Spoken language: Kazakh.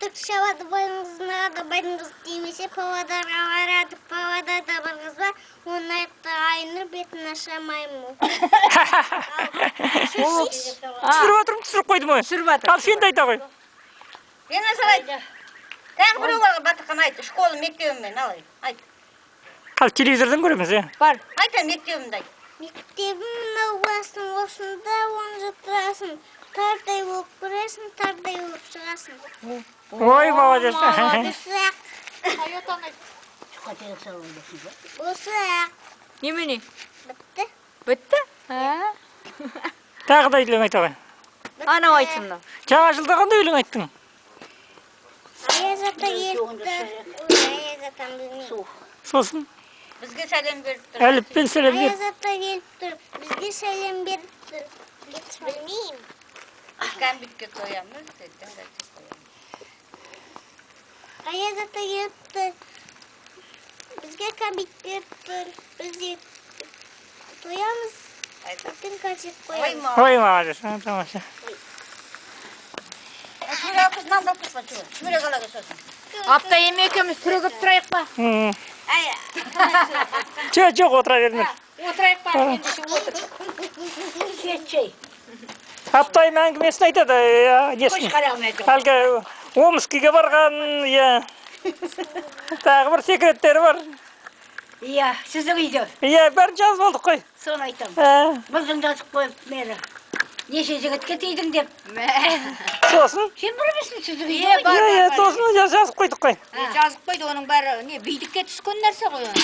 Бөртек шабады, байдың қызын алады, байдың қызы тимесе, Павлодарға барады. Павлодарда бір қыз бар, оның аты Айнұр, бетін аша маймыл. Түсіріп жатырмын, түсіріп қойдым ғой. Түсіріп жатыр. Ал сен де айта ғой. Сен айт. Тағы біреу бар, Батырхан, айт. Школа, мектебіммен, ал айт. Қазір телевизордан көреміз, иә. Бар. Айт, мектебімді айт. Мектебім мынау басың, осында 10 жыл тұрасың. Тардай болып кіресің, тардай болып шығасың. Ой, молодец. Осы-ақ, осы-ақ. Немене? Бітті. Бітті? А? Тағы да өлең айта ғой. Анау айтсын мынау. Жаңа жылда қандай өлең айттың? Аяз ата келіп тұр. Ой, Аяз атам білмеймін. Сосын Бізге сәлем беріп тұр. Әліппен сәлем бер. Аяз ата келіп тұр, бізге сәлем беріп тұр. Білмеймін. Біз кәмпитке тоямыз, ертең газет қоямыз. Аяз ата келіп тұр, бізге кәмпит беріп тұр. Біз де тоямыз, Айт. ертең концерт Ой, қоямыз. Ой, молодец, а, тамаша. Шүберек алып нан алып тұрсың, шүберек. Шүберек ала кел сосын. Апта эми екеуміз түрегеп тұрайық па? Әй, Жоқ, жоқ, отыра беріңдер. Отырайық па? Ендеше отыр. Аптайым әңгімесін айтады, иә, несін. Әлгі Омскіге барған, иә. Тағы бір секреттері бар. Иә, сіздің үйде. Иә, бәрін жазып алдық қой. Соны айтамын. Ә, Мылжың жазып қойып мені. Неше жігітке тидің деп. Сосын, Сен бар емессің сіздің үйде Е, ғой. бар, иә, иә, бар, бар. сосын жазып қойдық қой. Жазып қойды, оның бәрі не, билікке түскен нәрсе ғой оның.